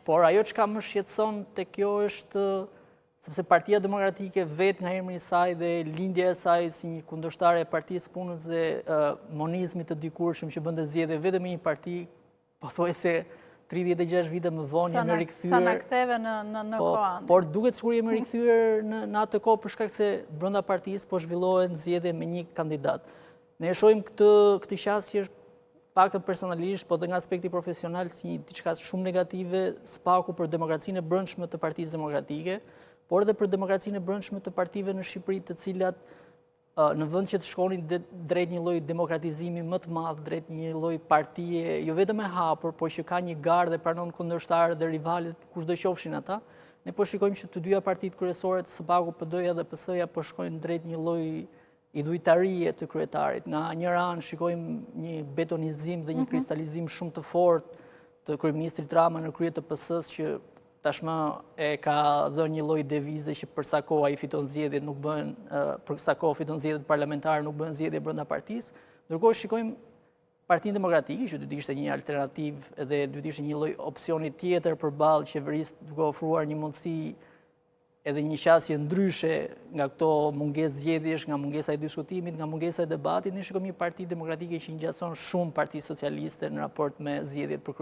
Por ajo çka më shqetëson te kjo është sepse Partia Demokratike vetë nga emri i saj dhe lindja e saj si një kundërshtare e Partisë së Punës dhe monizmit të dikurshëm që bënte zgjedhje vetëm me një parti, pothuajse 36 vite më vonë jemi rikthyer. Sa na ktheve në në në po, kohë. Por duket sikur jemi rikthyer në në atë kohë për shkak se brenda partisë po zhvillohen zgjedhje me një kandidat. Ne e shohim këtë këtë qasje është paktën personalisht, po dhe nga aspekti profesional si një diçka shumë negative, së paku për demokracinë e brendshme të Partisë Demokratike, por edhe për demokracinë e brendshme të partive në Shqipëri, të cilat në vend që të shkonin drejt një lloj demokratizimi më të madh, drejt një lloj partie, jo vetëm e hapur, por që ka një garë dhe pranon kundërshtarët dhe rivalët, kushdo qofshin ata, ne po shikojmë që të dyja partitë kryesore, së paku PD-ja dhe PS-ja, po shkojnë drejt një lloj idhujtarie të kryetarit. Nga njëra anë shikojmë një betonizim dhe një mhm. kristalizim shumë të fortë të kryeministrit Rama në krye të PS-së që tashmë e ka dhënë një lloj devize që për sa kohë ai fiton zgjedhjet nuk bëhen për sa kohë fiton zgjedhjet parlamentare nuk bëhen zgjedhje brenda partisë. Ndërkohë shikojmë Partinë Demokratike që duhet të ishte një alternativë dhe duhet të ishte një lloj opsioni tjetër përballë qeverisë duke ofruar një mundësi edhe një qasje ndryshe nga këto mungesë zgjedhjesh, nga mungesa e diskutimit, nga mungesa e debatit, ne shikojmë një parti demokratike që i ngjason shumë Partisë Socialiste në raport me zgjedhjet për.